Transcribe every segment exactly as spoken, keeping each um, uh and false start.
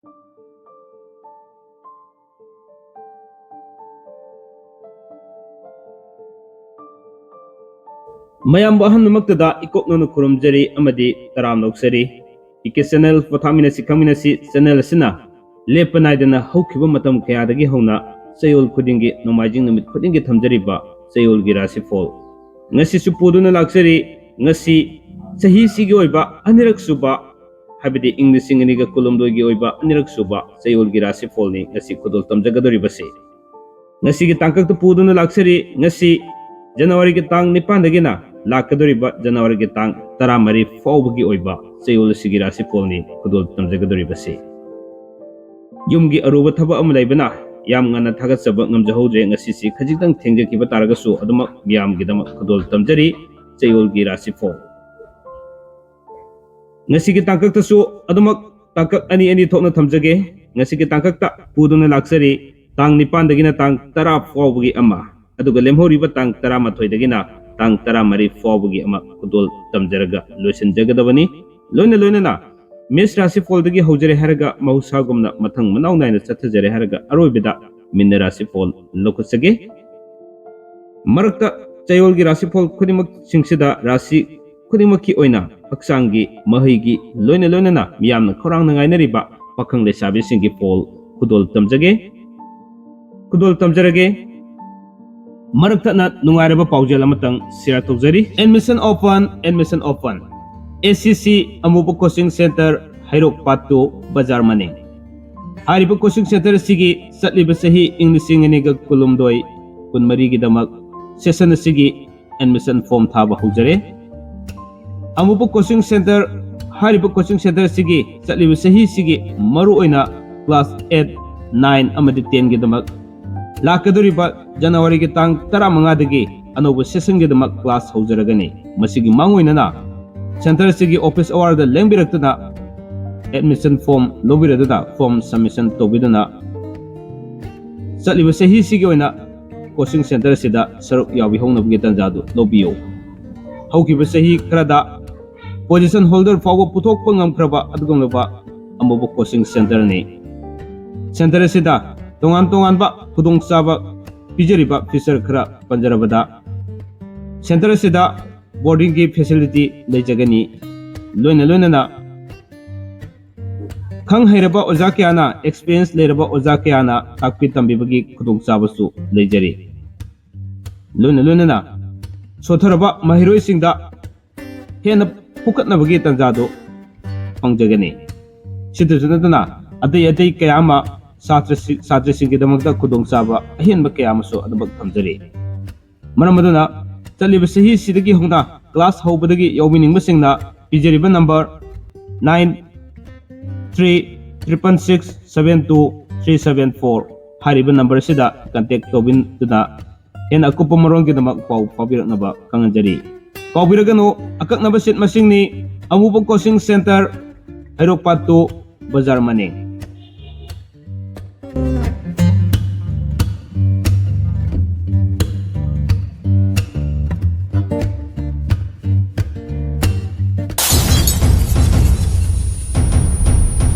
ꯃꯌꯥꯝꯕꯨ ꯑꯍꯥꯟꯕꯃꯛꯇꯗ ꯏꯀꯣꯛ ꯅꯧꯅ ꯈꯨꯔꯨꯝꯖꯔꯤ ꯑꯃꯗꯤ ꯇꯔꯥꯝ ꯂꯧꯖꯔꯤ꯫ ꯏ ꯀꯦ ꯆꯦꯅꯦꯜ ꯄꯣꯊꯥꯃꯤꯟꯅꯁꯤ ꯈꯪꯃꯤꯟꯅꯁꯤ ꯆꯦꯅꯦꯜ ꯑꯁꯤꯅ ꯂꯦꯞꯄ ꯅꯥꯏꯗꯅ ꯍꯧꯈꯤꯕ ꯃꯇꯝ ꯀꯌꯥꯗꯒꯤ ꯍꯧꯅ ꯆꯌꯣꯜ ꯈꯨꯗꯤꯡꯒꯤ, ꯅꯣꯡꯃꯥꯏꯖꯤꯡ ꯅꯨꯃꯤꯠ ꯈꯨꯗꯤꯡꯒꯤ ꯊꯝꯖꯔꯤꯕ ꯆꯌꯣꯜꯒꯤ ꯔꯥꯁꯤꯐꯣꯜ ꯉꯁꯤꯁꯨ ꯄꯨꯗꯨꯅ ꯂꯥꯛꯆꯔꯤ꯫ ꯉꯁꯤ ꯆꯍꯤꯁꯤꯒꯤ ꯑꯣꯏꯕ ꯑꯅꯤꯔꯛ ꯁꯨꯕ, ꯍꯥꯏꯕꯗꯤ ꯏꯪ ꯂꯤꯁꯤꯡ ꯑꯅꯤꯒ ꯀꯨꯟꯍꯨꯝꯗꯣꯏꯒꯤ ꯑꯣꯏꯕ ꯑꯅꯤꯔꯛ ꯁꯨꯕ ꯆꯌꯣꯜꯒꯤ ꯔꯥꯁꯤꯐꯣꯜꯅꯤ ꯉꯁꯤ ꯈꯨꯗꯣꯜ ꯇꯝꯖꯒꯗꯧꯔꯤꯕꯁꯤ꯫ ꯉꯁꯤꯒꯤ ꯇꯥꯡꯀꯛꯇ ꯄꯨꯗꯨꯅ ꯂꯥꯛꯆꯔꯤ꯫ ꯉꯁꯤ ꯖꯅꯋꯥꯔꯤꯒꯤ ꯇꯥꯡ ꯅꯤꯄꯥꯟꯗꯒꯤꯅ ꯂꯥꯛꯀꯗꯧꯔꯤꯕ ꯖꯅꯋꯥꯔꯤꯒꯤ ꯇꯥꯡ ꯇꯔꯥꯃꯔꯤ ꯐꯥꯎꯕꯒꯤ ꯑꯣꯏꯕ ꯆꯌꯣꯜ ꯑꯁꯤꯒꯤ ꯔꯥꯁꯤꯐꯣꯜꯅꯤ ꯈꯨꯗꯣꯜ ꯇꯝꯖꯒꯗꯧꯔꯤꯕꯁꯤ꯫ ꯌꯨꯝꯒꯤ ꯑꯔꯨꯕ ꯊꯕꯛ ꯑꯃ ꯂꯩꯕꯅ ꯌꯥꯝ ꯉꯟꯅ ꯊꯥꯒꯠꯆꯕ ꯉꯝꯖꯍꯧꯗ꯭ꯔꯦ꯫ ꯉꯁꯤꯁꯤ ꯈꯖꯤꯛꯇꯪ ꯊꯦꯡꯖꯈꯤꯕ ꯇꯥꯔꯒꯁꯨ ꯑꯗꯨꯃꯛ ꯃꯤꯌꯥꯝꯒꯤꯗꯃꯛ ꯈꯨꯗꯣꯜ ꯇꯝꯖꯔꯤ꯫ ꯆꯌꯣꯜꯒꯤ ꯔꯥꯁꯤꯐꯣꯜ ꯉꯁꯤꯒꯤ ꯇꯥꯡꯀꯛꯇꯁꯨ ꯑꯗꯨꯃꯛ ꯇꯥꯡꯀꯛ ꯑꯅꯤ ꯑꯅꯤ ꯊꯣꯛꯅ ꯊꯝꯖꯒꯦ꯫ ꯉꯁꯤꯒꯤ ꯇꯥꯡꯀꯛꯇ ꯄꯨꯗꯨꯅ ꯂꯥꯛꯆꯔꯤ, ꯇꯥꯡ ꯅꯤꯄꯥꯟꯗꯒꯤꯅ ꯇꯥꯡ ꯇꯔꯥ ꯐꯥꯎꯕꯒꯤ ꯑꯃ, ꯑꯗꯨꯒ ꯂꯦꯝꯍꯧꯔꯤꯕ ꯇꯥꯡ ꯇꯔꯥꯃꯥꯊꯣꯏꯗꯒꯤꯅ ꯇꯥꯡ ꯇꯔꯥꯃꯔꯤ ꯐꯥꯎꯕꯒꯤ ꯑꯃ ꯈꯨꯗꯣꯜ ꯇꯝꯖꯔꯒ ꯂꯣꯏꯁꯤꯟꯖꯒꯗꯕꯅꯤ꯫ ꯂꯣꯏꯅ ꯂꯣꯏꯅꯅ ꯃꯦꯁ ꯔꯥꯁꯤꯐꯣꯜꯗꯒꯤ ꯍꯧꯖꯔꯦ ꯍꯥꯏꯔꯒ ꯃꯍꯧꯁꯥꯒꯨꯝꯅ ꯃꯊꯪ ꯃꯅꯥꯎ ꯅꯥꯏꯅ ꯆꯠꯊꯖꯔꯦ ꯍꯥꯏꯔꯒ ꯑꯔꯣꯏꯕꯗ ꯃꯤꯟꯅ ꯔꯥꯁꯤꯐꯣꯜ ꯂꯧꯈꯠꯆꯒꯦ꯫ ꯃꯔꯛꯇ ꯆꯌꯣꯜꯒꯤ ꯔꯥꯁꯤꯐꯣꯜ ꯈꯨꯗꯤꯡꯃꯛꯁꯤꯡꯁꯤꯗ ꯔꯥꯁꯤ ꯈꯨꯗꯤꯡꯃꯛꯀꯤ ꯑꯣꯏꯅ ꯍꯛꯆꯥꯡꯒꯤ, ꯃꯍꯩꯒꯤ, ꯂꯣꯏꯅ ꯂꯣꯏꯅꯅ ꯃꯤꯌꯥꯝꯅ ꯈꯧꯔꯥꯡꯅ ꯉꯥꯏꯅꯔꯤꯕ ꯄꯥꯈꯪ ꯂꯩꯁꯥꯕꯤꯁꯤꯡꯒꯤ ꯐꯣꯜ ꯈꯨꯗꯣꯜ ꯇꯝꯖꯒꯦ꯫ ꯈꯨꯗꯣꯜ ꯇꯝꯖꯔꯒꯦ꯫ ꯃꯔꯛ ꯊꯠꯅ ꯅꯨꯡꯉꯥꯏꯔꯕ ꯄꯥꯎꯖꯦꯜ ꯑꯃꯇꯪ share ꯇꯧꯖꯔꯤ꯫ Admission open, admission open꯫ ꯑꯦ ꯁꯤ ꯁꯤ ꯑꯃꯨꯕ coaching centre, ꯍꯩꯔꯣꯛ ꯄꯥꯠꯇꯨ ꯕꯖꯥꯔ ꯃꯅꯤꯡ꯫ ꯍꯥꯏꯔꯤꯕ coaching centre ꯑꯁꯤꯒꯤ ꯆꯠꯂꯤꯕ ꯆꯍꯤ ꯏꯪ ꯂꯤꯁꯤꯡ ꯑꯅꯤꯒ ꯀꯨꯟꯍꯨꯝꯗꯣꯏ ꯀꯨꯟꯃꯔꯤꯒꯤꯗꯃꯛ session ꯑꯁꯤꯒꯤ admission form ꯊꯥꯕ ꯍꯧꯖꯔꯦ꯫ ꯑꯃꯨꯕ coaching centre, ꯍꯥꯏꯔꯤꯕ coaching centre ꯑꯁꯤꯒꯤ ꯆꯠꯂꯤꯕ ꯆꯍꯤꯁꯤꯒꯤ ꯃꯔꯨꯑꯣꯏꯅ class eight, nine ꯑꯃꯗꯤ ten ꯒꯤꯗꯃꯛ ꯂꯥꯛꯀꯗꯧꯔꯤꯕ ꯖꯅꯋꯥꯔꯤꯒꯤ ꯇꯥꯡ ꯇꯔꯥꯃꯉꯥꯗꯒꯤ ꯑꯅꯧꯕ session ꯒꯤꯗꯃꯛ class ꯍꯧꯖꯔꯒꯅꯤ꯫ ꯃꯁꯤꯒꯤ ꯃꯥꯡꯑꯣꯏꯅꯅ centre ꯑꯁꯤꯒꯤ office hour ꯗ ꯂꯦꯡꯕꯤꯔꯛꯇꯨꯅ admission form ꯂꯧꯕꯤꯔꯗꯨꯅ form submission ꯇꯧꯕꯤꯗꯨꯅ ꯆꯠꯂꯤꯕ ꯆꯍꯤꯁꯤꯒꯤ ꯑꯣꯏꯅ coaching centre ꯑꯁꯤꯗ ꯁꯔꯨꯛ ꯌꯥꯕꯤꯍꯧꯅꯕꯒꯤ ꯇꯥꯟꯖꯥꯗꯨ ꯂꯧꯕꯤꯌꯨ꯫ ꯍꯧꯈꯤꯕ ꯆꯍꯤ ꯈꯔꯗ position holder ꯐꯥꯎꯕ ꯄꯨꯊꯣꯛꯄ ꯉꯝꯈ꯭ꯔꯕ ꯑꯗꯨꯒꯨꯝꯂꯕ ꯑꯃꯨꯕ ꯀꯣꯆꯤꯡ ꯁꯦꯟꯇꯔꯅꯤ꯫ ꯁꯦꯟꯇꯔ ꯑꯁꯤꯗ ꯇꯣꯉꯥꯟ ꯇꯣꯉꯥꯟꯕ ꯈꯨꯗꯣꯡꯆꯥꯕ ꯄꯤꯖꯔꯤꯕ ꯐꯤꯆꯔ ꯈꯔ ꯄꯟꯖꯔꯕꯗ, ꯁꯦꯟꯇꯔ ꯑꯁꯤꯗ ꯕꯣꯔꯗꯤꯡꯒꯤ ꯐꯦꯁꯤꯂꯤꯇꯤ ꯂꯩꯖꯒꯅꯤ꯫ ꯂꯣꯏꯅ ꯂꯣꯏꯅꯅ ꯈꯪ ꯍꯩꯔꯕ ꯑꯣꯖꯥ ꯀꯌꯥꯅ, ꯑꯦꯛꯁꯄꯤꯔꯤꯌꯦꯟꯁ ꯂꯩꯔꯕ ꯑꯣꯖꯥ ꯀꯌꯥꯅ ꯇꯥꯛꯄꯤ ꯇꯝꯕꯤꯕꯒꯤ ꯈꯨꯗꯣꯡꯆꯥꯕꯁꯨ ꯂꯩꯖꯔꯤ꯫ ꯂꯣꯏꯅ ꯂꯣꯏꯅꯅ ꯁꯣꯊꯔꯕ ꯃꯍꯩꯔꯣꯏꯁꯤꯡꯗ ꯍꯦꯟꯅ ꯐꯨꯀꯠꯅꯕꯒꯤ ꯇꯥꯟꯖꯥꯗꯨ ꯐꯪꯖꯒꯅꯤ꯫ ꯁꯤꯇꯁꯨ ꯅꯠꯇꯅ ꯑꯇꯩ ꯑꯇꯩ ꯀꯌꯥ ꯑꯃ ꯁꯥꯇ꯭ꯔꯁꯤ-, ꯁꯥꯇ꯭ꯔꯁꯤꯡꯒꯤꯗꯃꯛꯇ ꯈꯨꯗꯣꯡꯆꯥꯕ ꯑꯍꯦꯟꯕ ꯀꯌꯥ ꯑꯃꯁꯨ ꯑꯗꯨꯃꯛ ꯊꯝꯖꯔꯤ꯫ ꯃꯔꯝ ꯑꯗꯨꯅ ꯆꯠꯂꯤꯕ ꯆꯍꯤꯁꯤꯗꯒꯤ ꯍꯧꯅ ꯀ꯭ꯂꯥꯁ ꯍꯧꯕꯗꯒꯤ ꯌꯥꯎꯕꯤꯅꯤꯡꯕꯁꯤꯡꯅ ꯄꯤꯖꯔꯤꯕ number nine three triple six seven two three seven four ꯍꯥꯏꯔꯤꯕ ꯅꯝꯕꯔ ꯑꯁꯤꯗ ꯀꯟꯇꯦꯛ ꯇꯧꯕꯤꯗꯨꯅ ꯍꯦꯟꯅ ꯑꯀꯨꯞꯄ ꯃꯔꯣꯜꯒꯤꯗꯃꯛ ꯄꯥꯎ ꯐꯥꯎꯕꯤꯔꯛꯅꯕ ꯈꯪꯍꯟꯖꯔꯤ꯫ ꯀꯥꯎꯕꯤꯔꯒꯅꯨ, ꯑꯀꯛꯅꯕ ꯁꯤꯠ ꯃꯁꯤꯡꯅꯤ, ꯑꯃꯨꯕ ꯀꯣꯆꯤꯡ ꯁꯦꯟꯇꯔ, ꯍꯩꯔꯣꯛ ꯄꯥꯠ two, ꯕꯖꯥꯔ ꯃꯅꯤꯡ꯫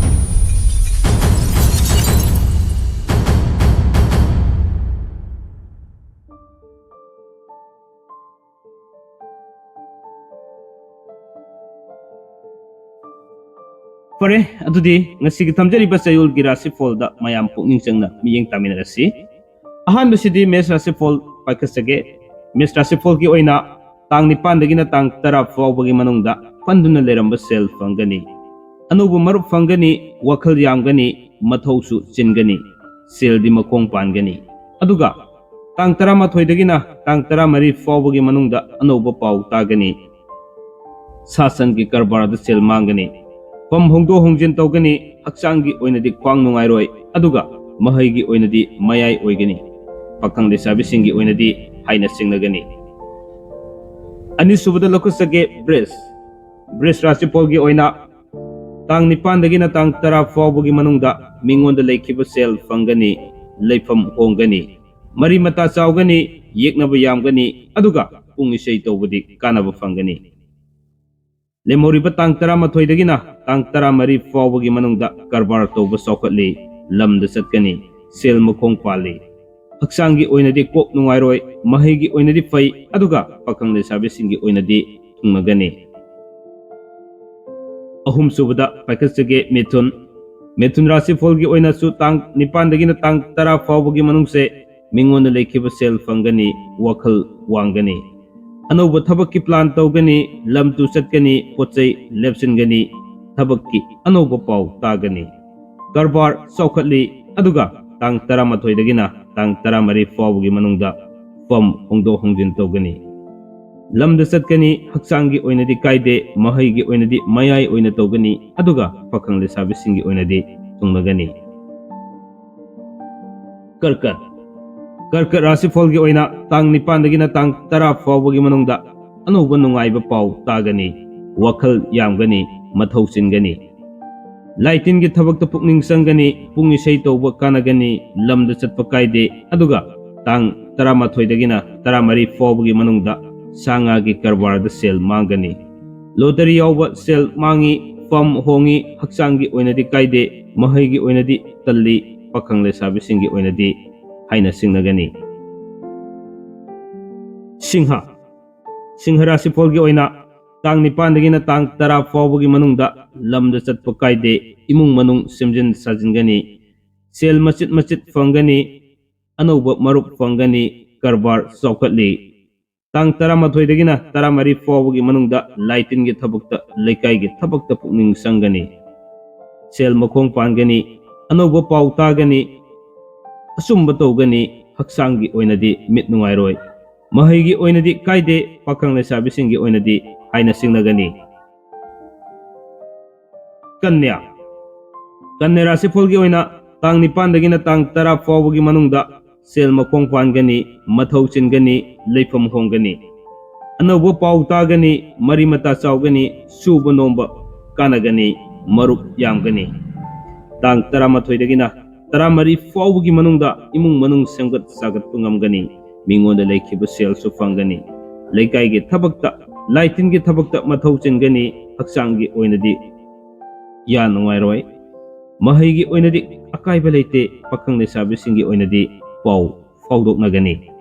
ꯐꯔꯦ, ꯑꯗꯨꯗꯤ ꯉꯁꯤꯒꯤ ꯊꯝꯖꯔꯤꯕ ꯆꯌꯣꯜꯒꯤ ꯔꯥꯁꯤꯐꯣꯜꯗ ꯃꯌꯥꯝ ꯄꯨꯛꯅꯤꯡ ꯆꯪꯅ ꯃꯤꯠꯌꯦꯡ ꯇꯥꯃꯤꯟꯅꯔꯁꯤ꯫ ꯑꯍꯥꯟꯕꯁꯤꯗꯤ ꯃꯦꯁ ꯔꯥꯁꯤꯐꯣꯜ ꯄꯥꯏꯈꯠꯆꯒꯦ꯫ ꯃꯦꯁ ꯔꯥꯁꯤꯐꯣꯜꯒꯤ ꯑꯣꯏꯅ ꯇꯥꯡ ꯅꯤꯄꯥꯟꯗꯒꯤꯅ ꯇꯥꯡ ꯇꯔꯥ ꯐꯥꯎꯕꯒꯤ ꯃꯅꯨꯡꯗ ꯄꯟꯗꯨꯅ ꯂꯩꯔꯝꯕ ꯁꯦꯜ ꯐꯪꯒꯅꯤ꯫ ꯑꯅꯧꯕ ꯃꯔꯨꯞ ꯐꯪꯒꯅꯤ, ꯋꯥꯈꯜ ꯌꯥꯝꯒꯅꯤ, ꯃꯊꯧꯁꯨ ꯆꯤꯟꯒꯅꯤ, ꯁꯦꯜꯗꯤ ꯃꯈꯣꯡ ꯄꯥꯟꯒꯅꯤ꯫ ꯑꯗꯨꯒ ꯇꯥꯡ ꯇꯔꯥꯃꯥꯊꯣꯏꯗꯒꯤꯅ ꯇꯥꯡ ꯇꯔꯥꯃꯔꯤ ꯐꯥꯎꯕꯒꯤ ꯃꯅꯨꯡꯗ ꯑꯅꯧꯕ ꯄꯥꯎ ꯇꯥꯒꯅꯤ꯫ ꯁꯥ ꯁꯟꯒꯤ ꯀꯔꯕꯥꯔꯗ ꯁꯦꯜ ꯃꯥꯡꯒꯅꯤ꯫ ꯐꯝ ꯍꯣꯡꯗꯣꯛ ꯍꯣꯡꯖꯤꯟ ꯇꯧꯒꯅꯤ꯫ ꯍꯛꯆꯥꯡꯒꯤ ꯑꯣꯏꯅꯗꯤ ꯈ꯭ꯋꯥꯡ ꯅꯨꯡꯉꯥꯏꯔꯣꯏ, ꯑꯗꯨꯒ ꯃꯍꯩꯒꯤ ꯑꯣꯏꯅꯗꯤ ꯃꯌꯥꯏ ꯑꯣꯏꯒꯅꯤ꯫ ꯄꯥꯈꯪ ꯂꯩꯁꯥꯕꯤꯁꯤꯡꯒꯤ ꯑꯣꯏꯅꯗꯤ ꯍꯥꯏꯅ ꯆꯤꯡꯅꯒꯅꯤ꯫ ꯑꯅꯤꯁꯨꯕꯗ ꯂꯧꯈꯠꯆꯒꯦ ꯕ꯭ꯔꯤꯖ꯫ ꯕ꯭ꯔꯤꯖ ꯔꯥꯁꯤꯐꯣꯜꯒꯤ ꯑꯣꯏꯅ ꯇꯥꯡ ꯅꯤꯄꯥꯟꯗꯒꯤꯅ ꯇꯥꯡ ꯇꯔꯥ ꯐꯥꯎꯕꯒꯤ ꯃꯅꯨꯡꯗ ꯃꯤꯉꯣꯟꯗ ꯂꯩꯈꯤꯕ ꯁꯦꯜ ꯐꯪꯒꯅꯤ, ꯂꯩꯐꯝ ꯍꯣꯡꯒꯅꯤ, ꯃꯔꯤ ꯃꯇꯥ ꯆꯥꯎꯒꯅꯤ, ꯌꯦꯛꯅꯕ ꯌꯥꯝꯒꯅꯤ, ꯑꯗꯨꯒ ꯄꯨꯡ ꯏꯁꯩ ꯇꯧꯕꯗꯤ ꯀꯥꯟꯅꯕ ꯐꯪꯒꯅꯤ꯫ ꯂꯦꯝꯍꯧꯔꯤꯕ ꯇꯥꯡ ꯇꯔꯥꯃꯥꯊꯣꯏꯗꯒꯤꯅ ꯇꯥꯡ ꯇꯔꯥꯃꯔꯤ ꯐꯥꯎꯕꯒꯤ ꯃꯅꯨꯡꯗ ꯀꯔꯕꯥꯔ ꯇꯧꯕ ꯆꯥꯎꯈꯠꯂꯤ, ꯂꯝꯗ ꯆꯠꯀꯅꯤ, ꯁꯦꯜ ꯃꯈꯣꯡ ꯄꯥꯜꯂꯤ꯫ ꯍꯛꯆꯥꯡꯒꯤ ꯑꯣꯏꯅꯗꯤ ꯀꯣꯛ ꯅꯨꯡꯉꯥꯏꯔꯣꯏ, ꯃꯍꯩꯒꯤ ꯑꯣꯏꯅꯗꯤ ꯐꯩ, ꯑꯗꯨꯒ ꯄꯥꯈꯪ ꯂꯩꯁꯥꯕꯤꯁꯤꯡꯒꯤ ꯑꯣꯏꯅꯗꯤ ꯊꯨꯡꯅꯒꯅꯤ꯫ ꯑꯍꯨꯝꯁꯨꯕꯗ ꯄꯥꯏꯈꯠꯆꯒꯦ ꯃꯤꯊꯨꯟ꯫ ꯃꯤꯊꯨꯟ ꯔꯥꯁꯤꯐꯣꯜꯒꯤ ꯑꯣꯏꯅꯁꯨ ꯇꯥꯡ ꯅꯤꯄꯥꯟꯗꯒꯤꯅ ꯇꯥꯡ ꯇꯔꯥ ꯐꯥꯎꯕꯒꯤ ꯃꯅꯨꯡꯁꯦ ꯃꯤꯉꯣꯟꯗ ꯂꯩꯈꯤꯕ ꯁꯦꯜ ꯐꯪꯒꯅꯤ, ꯋꯥꯈꯜ ꯋꯥꯡꯒꯅꯤ꯫ ꯑꯅꯧꯕ ꯊꯕꯛꯀꯤ ꯄ꯭ꯂꯥꯟ ꯇꯧꯒꯅꯤ, ꯂꯝ ꯇꯨ ꯆꯠꯀꯅꯤ, ꯄꯣꯠ ꯆꯩ ꯂꯦꯞꯁꯤꯟꯒꯅꯤ, ꯊꯕꯛꯀꯤ ꯑꯅꯧꯕ ꯄꯥꯎ ꯇꯥꯒꯅꯤ꯫ ꯀꯔꯕꯥꯔ ꯆꯥꯎꯈꯠꯂꯤ, ꯑꯗꯨꯒ ꯇꯥꯡ ꯇꯔꯥꯃꯥꯊꯣꯏꯗꯒꯤꯅ ꯇꯥꯡ ꯇꯔꯥꯃꯔꯤ ꯐꯥꯎꯕꯒꯤ ꯃꯅꯨꯡꯗ ꯐꯝ ꯍꯣꯡꯗꯣꯛ ꯍꯣꯡꯖꯤꯟ ꯇꯧꯒꯅꯤ꯫ ꯂꯝꯗ ꯆꯠꯀꯅꯤ, ꯍꯛꯆꯥꯡꯒꯤ ꯑꯣꯏꯅꯗꯤ ꯀꯥꯏꯗꯦ, ꯃꯍꯩꯒꯤ ꯑꯣꯏꯅꯗꯤ ꯃꯌꯥꯏ ꯑꯣꯏꯅ ꯇꯧꯒꯅꯤ, ꯑꯗꯨꯒ ꯄꯥꯈꯪ ꯂꯩꯁꯥꯕꯤꯁꯤꯡꯒꯤ ꯑꯣꯏꯅꯗꯤ ꯊꯨꯡꯅꯒꯅꯤ꯫ ꯀꯔꯀꯠ꯫ ꯀꯔꯀꯠ ꯔꯥꯁꯤꯐꯜꯒꯤ ꯑꯣꯏꯅ ꯇꯥꯡ ꯅꯤꯄꯥꯟꯗꯒꯤꯅ ꯇꯥꯡ ꯇꯔꯥ ꯐꯥꯎꯕꯒꯤ ꯃꯅꯨꯡꯗ ꯑꯅꯧꯕ ꯅꯨꯡꯉꯥꯏꯕ ꯄꯥꯎ ꯇꯥꯒꯅꯤ, ꯋꯥꯈꯜ ꯌꯥꯝꯒꯅꯤ, ꯃꯊꯧ ꯆꯤꯟꯒꯅꯤ꯫ ꯂꯥꯏꯇꯤꯟꯒꯤ ꯊꯕꯛꯇ ꯄꯨꯛꯅꯤꯡ ꯆꯪꯒꯅꯤ, ꯄꯨꯡ ꯏꯁꯩ ꯇꯧꯕ ꯀꯥꯟꯅꯒꯅꯤ, ꯂꯝꯗ ꯆꯠꯄ ꯀꯥꯏꯗꯦ, ꯑꯗꯨꯒ ꯇꯥꯡ ꯇꯔꯥꯃꯥꯊꯣꯏꯗꯒꯤꯅ ꯇꯔꯥꯃꯔꯤ ꯐꯥꯎꯕꯒꯤ ꯃꯅꯨꯡꯗ ꯁꯥ ꯉꯥꯒꯤ ꯀꯔꯕꯥꯔꯗ ꯁꯦꯜ ꯃꯥꯡꯒꯅꯤ꯫ ꯂꯣꯇꯔꯤ ꯌꯥꯎꯕ ꯁꯦꯜ ꯃꯥꯡꯉꯤ, ꯐꯝ ꯍꯣꯡꯉꯤ, ꯍꯛꯆꯥꯡꯒꯤ ꯑꯣꯏꯅꯗꯤ ꯀꯥꯏꯗꯦ, ꯃꯍꯩꯒꯤ ꯑꯣꯏꯅꯗꯤ ꯇꯜꯂꯤ, ꯄꯥꯈꯪ ꯂꯩꯁꯥꯕꯤꯁꯤꯡꯒꯤ ꯑꯣꯏꯅꯗꯤ ꯍꯥꯏꯅ ꯁꯤꯡꯅꯒꯅꯤ꯫ ꯁꯤꯡꯍ꯫ ꯁꯤꯡꯍ ꯔꯥꯁꯤꯐꯜꯒꯤ ꯑꯣꯏꯅ ꯇꯥꯡ ꯅꯤꯄꯥꯟꯗꯒꯤꯅ ꯇꯥꯡ ꯇꯔꯥ ꯐꯥꯎꯕꯒꯤ ꯃꯅꯨꯡꯗ ꯂꯝꯗ ꯆꯠꯄ ꯀꯥꯏꯗꯦ, ꯏꯃꯨꯡ ꯃꯅꯨꯡ ꯁꯦꯝꯖꯤꯟ ꯁꯥꯖꯤꯟꯒꯅꯤ, ꯁꯦꯜ ꯃꯆꯤꯠ ꯃꯆꯤꯠ ꯐꯪꯒꯅꯤ, ꯑꯅꯧꯕ ꯃꯔꯨꯞ ꯐꯪꯒꯅꯤ, ꯀꯔꯕꯥꯔ ꯆꯥꯎꯈꯠꯂꯤ꯫ ꯇꯥꯡ ꯇꯔꯥꯃꯥꯊꯣꯏꯗꯒꯤꯅ ꯇꯔꯥꯃꯔꯤ ꯐꯥꯎꯕꯒꯤ ꯃꯅꯨꯡꯗ ꯂꯥꯏꯇꯤꯟꯒꯤ ꯊꯕꯛꯇ, ꯂꯩꯀꯥꯏꯒꯤ ꯊꯕꯛꯇ ꯄꯨꯛꯅꯤꯡ ꯆꯪꯒꯅꯤ꯫ ꯁꯦꯜ ꯃꯈꯣꯡ ꯄꯥꯟꯒꯅꯤ, ꯑꯅꯧꯕ ꯄꯥꯎ ꯇꯥꯒꯅꯤ, ꯑꯆꯨꯝꯕ ꯇꯧꯒꯅꯤ, ꯍꯛꯆꯥꯡꯒꯤ ꯑꯣꯏꯅꯗꯤ ꯃꯤꯠ ꯅꯨꯡꯉꯥꯏꯔꯣꯏ꯫ ꯃꯍꯩꯒꯤ ꯑꯣꯏꯅꯗꯤ ꯀꯥꯏꯗꯦ, ꯄꯥꯈꯪ ꯂꯩꯁꯥꯕꯤꯁꯤꯡꯒꯤ ꯑꯣꯏꯅꯗꯤ ꯍꯥꯏꯅ ꯁꯤꯡꯅꯒꯅꯤ꯫ ꯀꯟꯌꯥ꯫ ꯀꯟꯌꯥ ꯔꯥꯁꯤꯐꯜꯒꯤ ꯑꯣꯏꯅ ꯇꯥꯡ ꯅꯤꯄꯥꯟꯗꯒꯤꯅ ꯇꯥꯡ ꯇꯔꯥ ꯐꯥꯎꯕꯒꯤ ꯃꯅꯨꯡꯗ ꯁꯦꯜ ꯃꯈꯣꯡ ꯄꯥꯟꯒꯅꯤ, ꯃꯊꯧ ꯆꯤꯟꯒꯅꯤ, ꯂꯩꯐꯝ ꯍꯣꯡꯒꯅꯤ꯫ ꯑꯅꯧꯕ ꯄꯥꯎ ꯇꯥꯒꯅꯤ, ꯃꯔꯤ ꯃꯇꯥ ꯆꯥꯎꯒꯅꯤ, ꯁꯨꯕ ꯅꯣꯝꯕ ꯀꯥꯟꯅꯒꯅꯤ, ꯃꯔꯨꯞ ꯌꯥꯝꯒꯅꯤ꯫ ꯇꯥꯡ ꯇꯔꯥꯃꯥꯊꯣꯏꯗꯒꯤꯅ ꯇꯔꯥꯃꯔꯤ ꯐꯥꯎꯕꯒꯤ ꯃꯅꯨꯡꯗ ꯏꯃꯨꯡ ꯃꯅꯨꯡ ꯁꯦꯝꯒꯠ ꯁꯥꯒꯠꯄ ꯉꯝꯒꯅꯤ, ꯃꯤꯉꯣꯟꯗ ꯂꯩꯈꯤꯕ ꯁꯦꯜꯁꯨ ꯐꯪꯒꯅꯤ꯫ ꯂꯩꯀꯥꯏꯒꯤ ꯊꯕꯛꯇ ꯂꯥꯏꯇꯤꯟꯒꯤ ꯊꯕꯛꯇ ꯃꯊꯧ ꯆꯤꯟꯒꯅꯤ꯫ ꯍꯛꯆꯥꯡꯒꯤ ꯑꯣꯏꯅꯗꯤ ꯌꯥ ꯅꯨꯡꯉꯥꯏꯔꯣꯏ꯫ ꯃꯍꯩꯒꯤ ꯑꯣꯏꯅꯗꯤ ꯑꯀꯥꯏꯕ ꯂꯩꯇꯦ꯫ ꯄꯥꯈꯪ ꯂꯩꯁꯥꯕꯤꯁꯤꯡꯒꯤ ꯑꯣꯏꯅꯗꯤ ꯄꯥꯎ ꯐꯥꯎꯗꯣꯛꯅꯒꯅꯤ꯫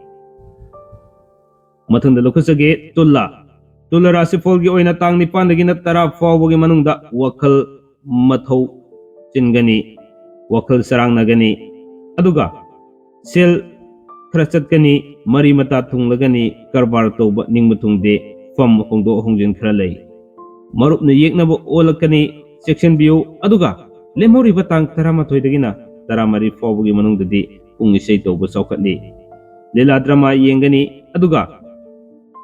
ꯃꯊꯪꯗ ꯂꯧꯈꯠꯆꯒꯦ, ꯇꯨꯂꯥ꯫ ꯇꯨꯂꯥ ꯔꯥꯁꯤꯐꯣꯜꯒꯤ ꯑꯣꯏꯅ ꯇꯥꯡ ꯅꯤꯄꯥꯟꯗꯒꯤꯅ ꯇꯔꯥ ꯐꯥꯎꯕꯒꯤ ꯃꯅꯨꯡꯗ ꯋꯥꯈꯜ ꯃꯊꯧ ꯆꯤꯟꯒꯅꯤ, ꯋꯥꯈꯜ ꯆꯔꯥꯡꯅꯒꯅꯤ, ꯑꯗꯨꯒ ꯁꯦꯜ ꯈꯔ ꯆꯠꯀꯅꯤ, ꯃꯔꯤ ꯃꯇꯥ ꯊꯨꯡꯂꯒꯅꯤ, ꯀꯔꯕꯥꯔ ꯇꯧꯕ ꯅꯤꯡꯕ ꯊꯨꯡꯗꯦ, ꯐꯝ ꯍꯣꯡꯗꯣꯛ ꯍꯣꯡꯖꯤꯟ ꯈꯔ ꯂꯩ꯫ ꯃꯔꯨꯞꯅ ꯌꯦꯛꯅꯕ ꯑꯣꯜꯂꯛꯀꯅꯤ, ꯆꯦꯛꯁꯤꯟꯕꯤꯌꯨ꯫ ꯑꯗꯨꯒ ꯂꯦꯝꯍꯧꯔꯤꯕ ꯇꯥꯡ ꯇꯔꯥꯃꯥꯊꯣꯏꯗꯒꯤꯅ ꯇꯔꯥꯃꯔꯤ ꯐꯥꯎꯕꯒꯤ ꯃꯅꯨꯡꯗꯗꯤ ꯄꯨꯡ ꯏꯁꯩ ꯇꯧꯕ ꯆꯥꯎꯈꯠꯂꯤ꯫ ꯂꯤꯂꯥ ꯗ꯭ꯔꯃꯥ ꯌꯦꯡꯒꯅꯤ, ꯑꯗꯨꯒ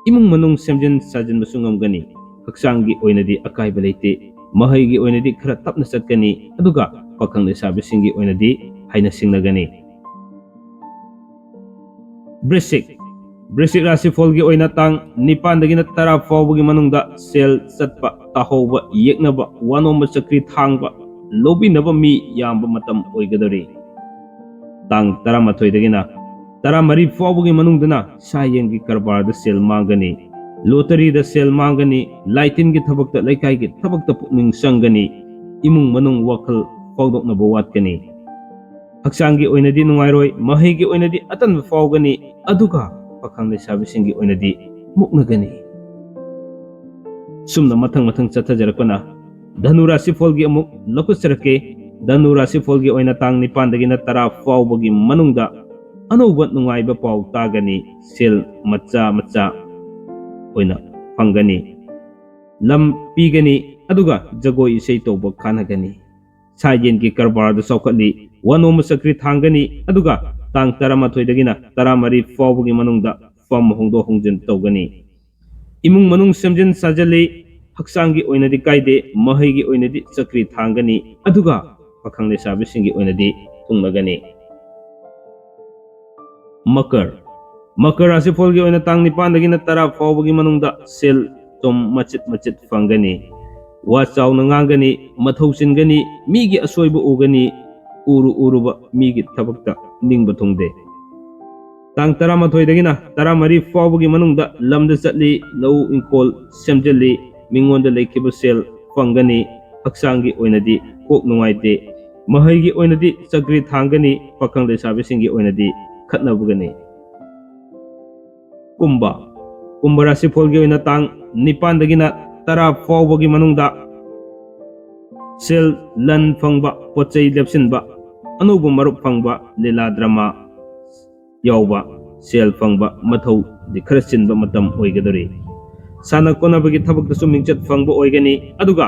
ꯏꯃꯨꯡ ꯃꯅꯨꯡ ꯁꯦꯝꯖꯤꯟ ꯁꯥꯖꯤꯟꯕꯁꯨ ꯉꯝꯒꯅꯤ꯫ ꯍꯛꯆꯥꯡꯒꯤ ꯑꯣꯏꯅꯗꯤ ꯑꯀꯥꯏꯕ ꯂꯩꯇꯦ꯫ ꯃꯍꯩꯒꯤ ꯑꯣꯏꯅꯗꯤ ꯈꯔ ꯇꯞꯅ ꯆꯠꯀꯅꯤ, ꯑꯗꯨꯒ ꯄꯥꯈꯪ ꯂꯩꯁꯥꯕꯤꯁꯤꯡꯒꯤ ꯑꯣꯏꯅꯗꯤ ꯍꯥꯏꯅ ꯁꯤꯡꯅꯒꯅꯤ꯫ ꯕ꯭ꯔꯤꯁꯤꯛ꯫ ꯕ꯭ꯔꯤꯁꯤꯛ ꯔꯥꯁꯤꯐꯣꯜꯒꯤ ꯑꯣꯏꯅ ꯇꯥꯡ ꯅꯤꯄꯥꯟꯗꯒꯤꯅ ꯇꯔꯥ ꯐꯥꯎꯕꯒꯤ ꯃꯅꯨꯡꯗ ꯁꯦꯜ ꯆꯠꯄ, ꯇꯥꯍꯧꯕ, ꯌꯦꯛꯅꯕ, ꯋꯥꯅꯣꯝꯕ, ꯆꯀ꯭ꯔꯤ ꯊꯥꯡꯕ, ꯂꯧꯕꯤꯅꯕ ꯃꯤ ꯌꯥꯝꯕ ꯃꯇꯝ ꯑꯣꯏꯒꯗꯧꯔꯤ꯫ ꯇꯥꯡ ꯇꯔꯥꯃꯥꯊꯣꯏꯗꯒꯤꯅ ꯇꯔꯥꯃꯔꯤ ꯐꯥꯎꯕꯒꯤ ꯃꯅꯨꯡꯗꯅ ꯁꯥ ꯌꯦꯟꯒꯤ ꯀꯔꯕꯥꯔꯗ ꯁꯦꯜ ꯃꯥꯡꯒꯅꯤ, ꯂꯣꯇꯔꯤꯗ ꯁꯦꯜ ꯃꯥꯡꯒꯅꯤ, ꯂꯥꯏꯇꯤꯟꯒꯤ ꯊꯕꯛꯇ, ꯂꯩꯀꯥꯏꯒꯤ ꯊꯕꯛꯇ ꯄꯨꯛꯅꯤꯡ ꯆꯪꯒꯅꯤ, ꯏꯃꯨꯡ ꯃꯅꯨꯡ ꯋꯥꯈꯜ ꯐꯥꯎꯗꯣꯛꯅꯕ ꯋꯥꯠꯀꯅꯤ꯫ ꯍꯛꯆꯥꯡꯒꯤ ꯑꯣꯏꯅꯗꯤ ꯅꯨꯡꯉꯥꯏꯔꯣꯏ, ꯃꯍꯩꯒꯤ ꯑꯣꯏꯅꯗꯤ ꯑꯇꯟꯕ ꯐꯥꯎꯒꯅꯤ, ꯑꯗꯨꯒ ꯄꯥꯈꯪ ꯂꯩꯁꯥꯕꯤꯁꯤꯡꯒꯤ ꯑꯣꯏꯅꯗꯤ ꯃꯨꯛꯅꯒꯅꯤ꯫ ꯁꯨꯝꯅ ꯃꯊꯪ ꯃꯊꯪ ꯆꯠꯊꯖꯔꯛꯄꯅ ꯙꯅꯨ ꯔꯥꯁꯤꯐꯣꯜꯒꯤ ꯑꯃꯨꯛ ꯂꯧꯈꯠꯆꯔꯛꯀꯦ꯫ ꯙꯅꯨ ꯔꯥꯁꯤꯐꯣꯜꯒꯤ ꯑꯣꯏꯅ ꯇꯥꯡ ꯅꯤꯄꯥꯟꯗꯒꯤꯅ ꯇꯔꯥ ꯐꯥꯎꯕꯒꯤ ꯃꯅꯨꯡꯗ ꯑꯅꯧꯕ ꯅꯨꯡꯉꯥꯏꯕ ꯄꯥꯎ ꯇꯥꯒꯅꯤ, ꯁꯦꯜ ꯃꯆꯥ ꯃꯆꯥ ꯑꯣꯏꯅ ꯐꯪꯒꯅꯤ, ꯂꯝ ꯄꯤꯒꯅꯤ, ꯑꯗꯨꯒ ꯖꯒꯣꯏ ꯏꯁꯩ ꯇꯧꯕ ꯀꯥꯟꯅꯒꯅꯤ꯫ ꯁꯥ ꯌꯦꯟꯒꯤ ꯀꯔꯕꯥꯔꯗ ꯆꯥꯎꯈꯠꯂꯤ, ꯋꯥꯅꯣꯝꯕ ꯆꯀ꯭ꯔꯤ ꯊꯥꯡꯒꯅꯤ, ꯑꯗꯨꯒ ꯇꯥꯡ ꯇꯔꯥꯃꯥꯊꯣꯏꯗꯒꯤꯅ ꯇꯔꯥꯃꯔꯤ ꯐꯥꯎꯕꯒꯤ ꯃꯅꯨꯡꯗ ꯐꯝ ꯍꯣꯡꯗꯣꯛ ꯍꯣꯡꯖꯤꯟ ꯇꯧꯒꯅꯤ꯫ ꯏꯃꯨꯡ ꯃꯅꯨꯡ ꯁꯦꯝꯖꯤꯟ ꯁꯥꯖꯤꯜꯂꯤ, ꯍꯛꯆꯥꯡꯒꯤ ꯑꯣꯏꯅꯗꯤ ꯀꯥꯏꯗꯦ, ꯃꯍꯩꯒꯤ ꯑꯣꯏꯅꯗꯤ ꯆꯀ꯭ꯔꯤ ꯊꯥꯡꯒꯅꯤ, ꯑꯗꯨꯒ ꯄꯥꯈꯪ ꯂꯩꯁꯥꯕꯤꯁꯤꯡꯒꯤ ꯑꯣꯏꯅꯗꯤ ꯊꯨꯡꯂꯒꯅꯤ꯫ ꯃꯀꯔ꯫ ꯃꯀꯔ ꯔꯥꯁꯤꯐꯣꯜꯒꯤ ꯑꯣꯏꯅ ꯇꯥꯡ ꯅꯤꯄꯥꯟꯗꯒꯤꯅ ꯇꯔꯥ ꯐꯥꯎꯕꯒꯤ ꯃꯅꯨꯡꯗ ꯁꯦꯜ ꯊꯨꯝ ꯃꯆꯤꯠ ꯃꯆꯤꯠ ꯐꯪꯒꯅꯤ꯫ ꯋꯥ ꯆꯥꯎꯅ ꯉꯥꯡꯒꯅꯤ, ꯃꯊꯧ ꯆꯤꯟꯒꯅꯤ, ꯃꯤꯒꯤ ꯑꯁꯣꯏꯕ ꯎꯒꯅꯤ, ꯎꯔꯨ ꯎꯔꯨꯕ ꯃꯤꯒꯤ ꯊꯕꯛꯇ ꯅꯤꯡꯕ ꯊꯨꯡꯗꯦ꯫ ꯇꯥꯡ ꯇꯔꯥꯃꯥꯊꯣꯏꯗꯒꯤꯅ ꯇꯔꯥꯃꯔꯤ ꯐꯥꯎꯕꯒꯤ ꯃꯅꯨꯡꯗ ꯂꯝꯗ ꯆꯠꯂꯤ, ꯂꯧ ꯏꯪꯈꯣꯜ ꯁꯦꯝꯖꯤꯜꯂꯤ, ꯃꯤꯉꯣꯟꯗ ꯂꯩꯈꯤꯕ ꯁꯦꯜ ꯐꯪꯒꯅꯤ, ꯍꯛꯆꯥꯡꯒꯤ ꯑꯣꯏꯅꯗꯤ ꯀꯣꯛ ꯅꯨꯡꯉꯥꯏꯇꯦ, ꯃꯍꯩꯒꯤ ꯑꯣꯏꯅꯗꯤ ꯆꯀ꯭ꯔꯤ ꯊꯥꯡꯒꯅꯤ, ꯄꯥꯈꯪ ꯂꯩꯁꯥꯕꯤꯁꯤꯡꯒꯤ ꯑꯣꯏꯅꯗꯤ ꯈꯠꯅꯕꯒꯅꯤ꯫ ꯀꯨꯝꯕ, ꯀꯨꯝꯕ ꯔꯥꯁꯤꯐꯣꯜꯒꯤ ꯑꯣꯏꯅ ꯇꯥꯡ ꯅꯤꯄꯥꯟꯗꯒꯤꯅ ꯇꯔꯥ ꯐꯥꯎꯕꯒꯤ ꯃꯅꯨꯡꯗ ꯁꯦꯜ ꯂꯟ ꯐꯪꯕ, ꯄꯣꯠ ꯆꯩ ꯂꯦꯞꯁꯤꯟꯕ, ꯑꯅꯧꯕ ꯃꯔꯨꯞ ꯐꯪꯕ, ꯂꯤꯂꯥ ꯗ꯭ꯔꯃꯥ ꯌꯥꯎꯕ, ꯁꯦꯜ ꯐꯪꯕ, ꯃꯊꯧꯗꯤ ꯈꯔ ꯆꯤꯟꯕ ꯃꯇꯝ ꯑꯣꯏꯒꯗꯧꯔꯤ꯫ ꯁꯥꯟꯅ ꯈꯣꯠꯅꯕꯒꯤ ꯊꯕꯛꯇꯁꯨ ꯃꯤꯡꯆꯠ ꯐꯪꯕ ꯑꯣꯏꯒꯅꯤ꯫ ꯑꯗꯨꯒ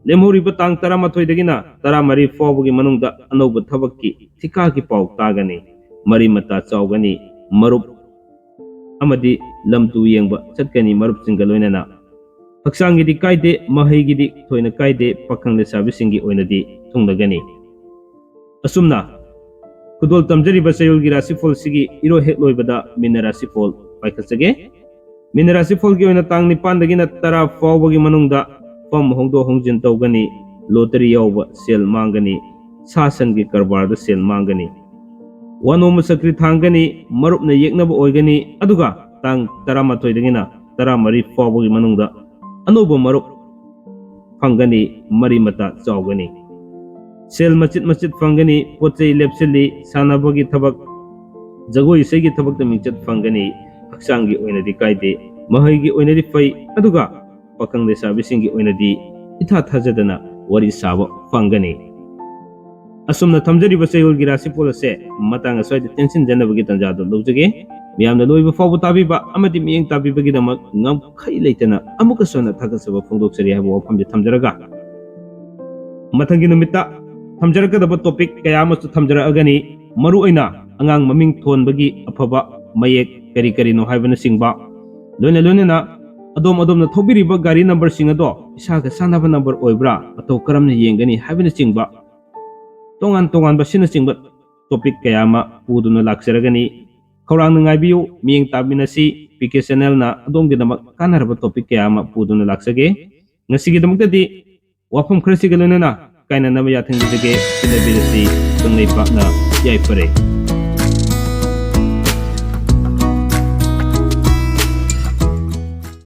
ꯂꯦꯝꯍꯧꯔꯤꯕ ꯇꯥꯡ ꯇꯔꯥꯃꯥꯊꯣꯏꯗꯒꯤꯅ ꯇꯔꯥꯃꯔꯤ ꯐꯥꯎꯕꯒꯤ ꯃꯅꯨꯡꯗ ꯑꯅꯧꯕ ꯊꯕꯛꯀꯤ ꯊꯤꯀꯥꯒꯤ ꯄꯥꯎ ꯇꯥꯒꯅꯤ꯫ ꯃꯔꯤ ꯃꯇꯥ ꯆꯥꯎꯒꯅꯤ꯫ ꯃꯔꯨꯞ ꯑꯃꯗꯤ ꯂꯝ ꯇꯨ ꯌꯦꯡꯕ ꯆꯠꯀꯅꯤ ꯃꯔꯨꯞꯁꯤꯡꯒ ꯂꯣꯏꯅꯅ꯫ ꯍꯛꯆꯥꯡꯒꯤꯗꯤ ꯀꯥꯏꯗꯦ, ꯃꯍꯩꯒꯤꯗꯤ ꯊꯣꯏꯅ ꯀꯥꯏꯗꯦ, ꯄꯥꯈꯪ ꯂꯩꯁꯥꯕꯤꯁꯤꯡꯒꯤ ꯑꯣꯏꯅꯗꯤ ꯊꯨꯡꯅꯒꯅꯤ꯫ ꯑꯁꯨꯝꯅ ꯈꯨꯗꯣꯜ ꯇꯝꯖꯔꯤꯕ ꯆꯌꯣꯜꯒꯤ ꯔꯥꯁꯤꯐꯣꯜꯁꯤꯒꯤ ꯏꯔꯣ ꯍꯦꯛ ꯂꯣꯏꯕꯗ ꯃꯤꯅ ꯔꯥꯁꯤꯐꯣꯜ ꯄꯥꯏꯈꯠꯆꯒꯦ꯫ ꯃꯤꯅ ꯔꯥꯁꯤꯐꯣꯜꯒꯤ ꯑꯣꯏꯅ ꯇꯥꯡ ꯅꯤꯄꯥꯟꯗꯒꯤꯅ ꯇꯔꯥ ꯐꯥꯎꯕꯒꯤ ꯃꯅꯨꯡꯗ ꯐꯝ ꯍꯣꯡꯗꯣꯛ ꯍꯣꯡꯖꯤꯟ ꯇꯧꯒꯅꯤ, ꯂꯣꯇꯔꯤ ꯌꯥꯎꯕ ꯁꯦꯜ ꯃꯥꯡꯒꯅꯤ, ꯁꯥ ꯁꯟꯒꯤ ꯀꯔꯕꯥꯔꯗ ꯁꯦꯜ ꯃꯥꯡꯒꯅꯤ, ꯋꯥꯅꯣꯝꯕ ꯆꯀ꯭ꯔꯤ ꯊꯥꯡꯒꯅꯤ, ꯃꯔꯨꯞꯅ ꯌꯦꯛꯅꯕ ꯑꯣꯏꯒꯅꯤ, ꯑꯗꯨꯒ ꯇꯥꯡ ꯇꯔꯥꯃꯥꯊꯣꯏꯗꯒꯤꯅ ꯇꯔꯥꯃꯔꯤ ꯐꯥꯎꯕꯒꯤ ꯃꯅꯨꯡꯗ ꯑꯅꯧꯕ ꯃꯔꯨꯞ ꯐꯪꯒꯅꯤ, ꯃꯔꯤ ꯃꯇꯥ ꯆꯥꯎꯒꯅꯤ꯫ ꯁꯦꯜ ꯃꯆꯤꯠ ꯃꯆꯤꯠ ꯐꯪꯒꯅꯤ, ꯄꯣꯠ ꯆꯩ ꯂꯦꯞꯁꯤꯜꯂꯤ, ꯁꯥꯟꯅꯕꯒꯤ ꯊꯕꯛ, ꯖꯒꯣꯏ ꯏꯁꯩꯒꯤ ꯊꯕꯛꯇ ꯃꯤꯡꯆꯠ ꯐꯪꯒꯅꯤ, ꯍꯛꯆꯥꯡꯒꯤ ꯑꯣꯏꯅꯗꯤ ꯀꯥꯏꯗꯦ, ꯃꯍꯩꯒꯤ ꯑꯣꯏꯅꯗꯤ ꯐꯩ, ꯑꯗꯨꯒ ꯄꯥꯈꯪ ꯂꯩꯁꯥꯕꯤꯁꯤꯡꯒꯤ ꯑꯣꯏꯅꯗꯤ ꯏꯊꯥ ꯊꯥꯖꯗꯅ ꯋꯥꯔꯤ ꯁꯥꯕ ꯐꯪꯒꯅꯤ꯫ ꯑꯁꯨꯝꯅ ꯊꯝꯖꯔꯤꯕ ꯆꯌꯣꯜꯒꯤ ꯔꯥꯁꯤꯐꯣꯜ ꯑꯁꯦ ꯃꯇꯥꯡ ꯑꯁ꯭ꯋꯥꯏꯗ ꯇꯦꯟꯁꯤꯟꯖꯅꯕꯒꯤ ꯇꯥꯟꯖꯥꯗꯨ ꯂꯧꯖꯒꯦ꯫ ꯃꯤꯌꯥꯝꯅ ꯂꯣꯏꯕ ꯐꯥꯎꯕ ꯇꯥꯕꯤꯕ ꯑꯃꯗꯤ ꯃꯤꯠꯌꯦꯡ ꯇꯥꯕꯤꯕꯒꯤꯗꯃꯛ ꯉꯝꯈꯩ ꯂꯩꯇꯅ ꯑꯃꯨꯛꯀꯁꯨ ꯍꯟꯅ ꯊꯥꯒꯠꯆꯕ ꯐꯣꯡꯗꯣꯛꯆꯔꯤ ꯍꯥꯏꯕ ꯋꯥꯐꯝꯁꯦ ꯊꯝꯖꯔꯒ, ꯃꯊꯪꯒꯤ ꯅꯨꯃꯤꯠꯇ ꯊꯝꯖꯔꯛꯀꯗꯕ topic ꯀꯌꯥ ꯑꯃꯁꯨ ꯊꯝꯖꯔꯛꯑꯒꯅꯤ꯫ ꯃꯔꯨꯑꯣꯏꯅ ꯑꯉꯥꯡ ꯃꯃꯤꯡ ꯊꯣꯟꯕꯒꯤ ꯑꯐꯕ ꯃꯌꯦꯛ ꯀꯔꯤ ꯀꯔꯤꯅꯣ ꯍꯥꯏꯕꯅꯆꯤꯡꯕ, ꯂꯣꯏꯅ ꯂꯣꯏꯅꯅ ꯑꯗꯣꯝ ꯑꯗꯣꯝꯅ ꯊꯧꯕꯤꯔꯤꯕ ꯒꯥꯔꯤ numberꯁꯤꯡ ꯑꯗꯣ ꯏꯁꯥꯒ ꯆꯥꯟꯅꯕ number ꯑꯣꯏꯕ꯭ꯔꯥ, ꯃꯇꯧ ꯀꯔꯝꯅ ꯌꯦꯡꯒꯅꯤ ꯍꯥꯏꯕꯅꯆꯤꯡꯕ ꯇꯣꯉꯥꯟ ꯇꯣꯉꯥꯟꯕ ꯑꯁꯤꯅꯆꯤꯡꯕ topic ꯀꯌꯥ ꯑꯃ ꯄꯨꯗꯨꯅ ꯂꯥꯛꯆꯔꯒꯅꯤ꯫ ꯈꯧꯔꯥꯡꯅ ꯉꯥꯏꯕꯤꯌꯨ, ꯃꯤꯠꯌꯦꯡ ꯇꯥꯃꯤꯟꯅꯁꯤ꯫ ꯄꯤ ꯀꯦ channelꯅ ꯑꯗꯣꯝꯒꯤꯗꯃꯛ ꯀꯥꯟꯅꯔꯕ topic ꯀꯌꯥ ꯑꯃ ꯄꯨꯗꯨꯅ ꯂꯥꯛꯆꯒꯦ꯫ ꯉꯁꯤꯒꯤꯗꯃꯛꯇꯗꯤ ꯋꯥꯐꯝ ꯈꯔꯁꯤꯒ ꯂꯣꯏꯅꯅ ꯀꯥꯏꯅꯅꯕ ꯌꯥꯊꯪ ꯅꯤꯖꯒꯦ꯫ ꯆꯤꯟꯅꯕꯤꯔꯁꯤ꯫ ꯀꯪꯂꯩꯄꯥꯛꯅ ꯌꯥꯏꯐꯔꯦ꯫